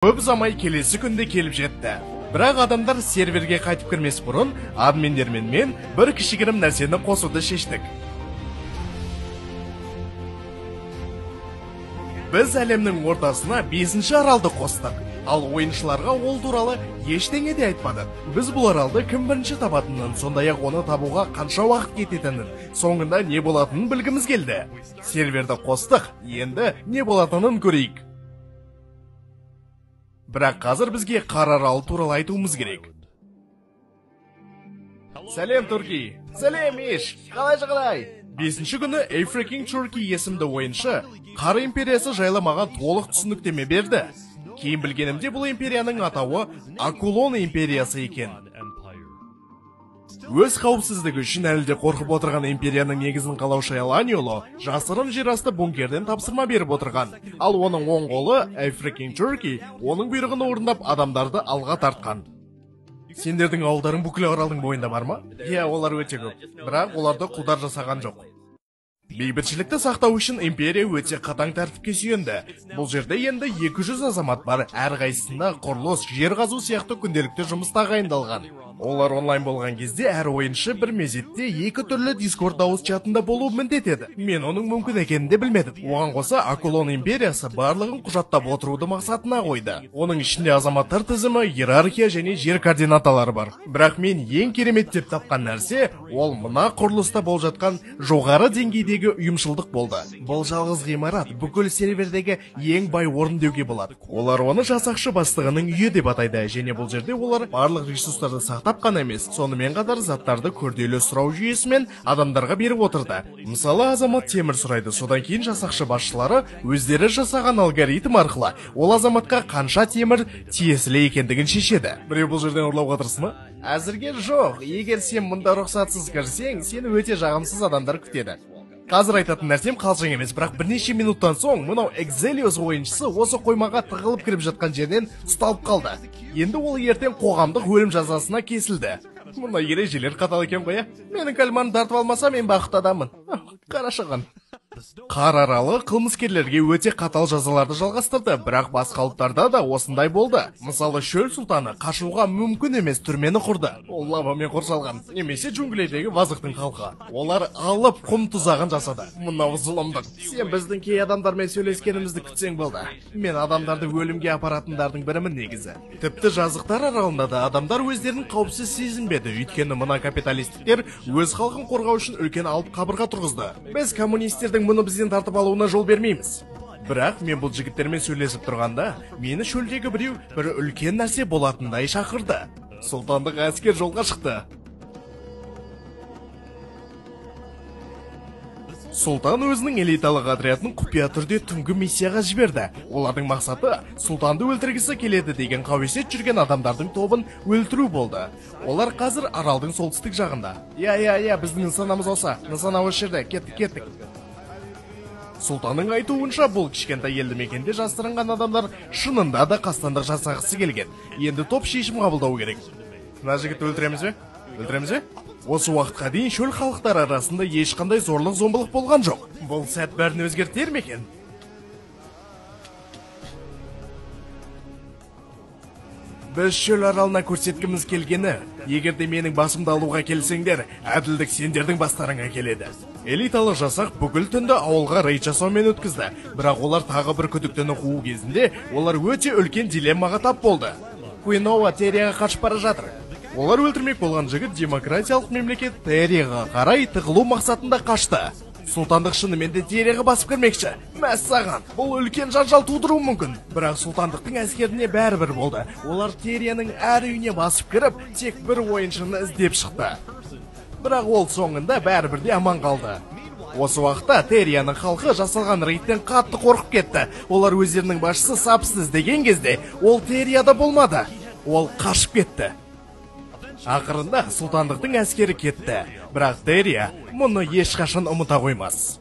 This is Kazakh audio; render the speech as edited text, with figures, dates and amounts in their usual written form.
Көп ұзамай келесі күнде келіп жетті. Бірақ адамдар серверге қайтып кірмес бұрын админдермен мен бір кішігірім нәрсені қосуды шештік. Біз әлемнің ортасына 5-ші аралды қостық. Ал ойыншыларға ол туралы ештеңе де айтпадық. Біз бұл аралды кім бірінші табатынын, сондай-ақ оны табуға қанша уақыт кететінін, соңында не болатынын білгіміз келді. Серверді қостық, енді не болатынын көрейік. Бірақ қазір бізге қар аралы туралы айтуымыз керек. Сәлем, Турки! Сәлем, Иш! Қалай жағдай? 5-ші күні African Turkey есімді ойыншы Қар империясы жайлы маған толық түсініктеме берді. Кейін білгенімде бұл империяның атауы Акулон империясы екен. Өз қауіпсіздігі үшін әлі де қорқып отырған империяның негізін қалаушы Эланиоло жасырын жерасты бункерден тапсырма беріп отырған. Ал оның оң қолы African Turkey оның бұйрығын орындап адамдарды алға тартқан. Сендердің ауылдарың бүкіл аралдың бойында бар ма? Иә, олар өте көп. Бірақ оларды құлдар жасаған жоқ. Бейбітшілікті сақтау үшін империя өте қатаң тәртіпке сүйенді. Бұл жерде енді 200 азамат бар, әрқайсысында құрылыс, жер қазу сияқты күнделікті жұмыс тағайындалған. Олар онлайн болған кезде әр ойыншы бір мезетте екі түрлі Discord дауыс чатында болуы міндет еді. Мен оның мүмкін екенін де білмедім. Оған қоса Акулон империясы барлығын құжаттап отыруды мақсатына қойды. Оның ішінде азаматтар тізімі, иерархия және жер координаталары бар. Бірақ мен ең керемет деп тапқан нәрсе, ол мына құрылыста болып жатқан жоғары деңгейдегі ұйымшылдық болды. Бұл жалғыз ғимарат бүкіл сервердегі ең бай орын деуге болады. Олар оны жасақшы бастығының үйі деп атайды, және бұл жерде олар барлық ресурстарды сақтап қана емес, сонымен қатар заттарды күрделі сұрау жүйесімен адамдарға беріп отырды. Мысалы, азамат темір сұрайды, содан кейін жасақшы басшылары өздері жасаған алгоритм арқылы ол азаматқа қанша темір тиесілі екендігін шешеді. Біреу бұл жерден ұрлауға тырысты ма? Әзірге жоқ. Егер сен мұнда рұқсатсыз кірсең, сені өте жағымсыз адамдар күтеді. Қазір айтатын нәрсем қалжың емес, бірақ бірнеше минуттан соң мынау Exelios ойыншысы осы қоймаға тығылып кіріп жатқан жерден ұсталып қалды. Енді ол ертең қоғамдық өлім жазасына кесілді. Мына ережелер қатал екен ғой, ә? Менің кальмарымды тартып алмаса, мен бақытты адаммын. Қарашаған. Қар аралы қылмыскерлерге өте қатал жазаларды жалғастырды, бірақ басқа ұлттарда да осындай болды. Мысалы, шөл сұлтаны қашуға мүмкін емес түрмені құрды. Ол лавамен қоршалған. Немесе джунглидегі вазықтың халқы. Олар алып құм тұзағын жасады. Мынау зұлымдық. Сен біздің кей адамдармен сөйлескенімізді күтсең болды. Мен адамдарды өлімге апаратындардың бірімін негізі. Тіпті жазықтар аралында да адамдар өздерін қауіпсіз сезінбеді. Өйткені мына капиталистіктер өз халқын қорғау үшін үлкен алып қабырға тұрғызды. Біз коммунистердің мұны бізден тартып алуына жол бермейміз. Бірақ мен бұл жігіттермен сөйлесіп тұрғанда, мені шөлдегі біреу бір үлкен нәрсе болатындай шақырды. Сұлтандық әскер жолға шықты. Сұлтан өзінің элиталық отрядын құпия түрде түнгі миссияға жіберді. Олардың мақсаты сұлтанды өлтіргісі келеді деген қауесет жүрген адамдардың тобын өлтіру болды. Олар қазір аралдың солтүстік жағында. Иә, біздің нысанамыз осы. Нысана осы жерде. Кеттік, кеттік. Сұлтанның айтуынша, бұл кішкентай елді мекенде жасырынған адамдар шынында да қастандық жасағысы келген. Енді топ шешім қабылдау керек. Мына жігітті өлтіреміз бе? Өлтіреміз бе? Осы уақытқа дейін шөл халықтары арасында ешқандай зорлық-зомбылық болған жоқ. Бұл сәт бәрін өзгертер ме екен? Біз шөл аралына көрсеткіміз келгені, егер де менің басымды алуға келсеңдер, әділдік сендердің бастарыңа келеді. Элиталы жасақ бүкіл түнді ауылға рейд жасаумен өткізді. Бірақ олар тағы бір күдіктіні қуу кезінде, олар өте үлкен дилеммаға тап болды. Куинова Терияға қашып бара жатыр. Олар өлтірмек болған жігіт демократиялық мемлекет Терияға қарай тығылу мақсатында қашты. Сұлтандық шынымен де Терияға басып кірмекші. Мәссаған, бұл үлкен жанжал тудыруы мүмкін. Бірақ сұлтандықтың әскеріне бәрібір болды. Олар Терияның әр үйіне басып кіріп, тек бір ойыншыны іздеп шықты. Бірақ ол соңында бәрібір де аман қалды. Осы уақытта Терияның халқы жасалған рейдтен қатты қорқып кетті. Олар өздерінің басшысы Сапсты іздеген кезде, ол Терияда болмады. Ол қашып кетті. Ақырында сұлтандықтың әскері кетті. Бірақ Терия мұны ешқашан ұмыта қоймас.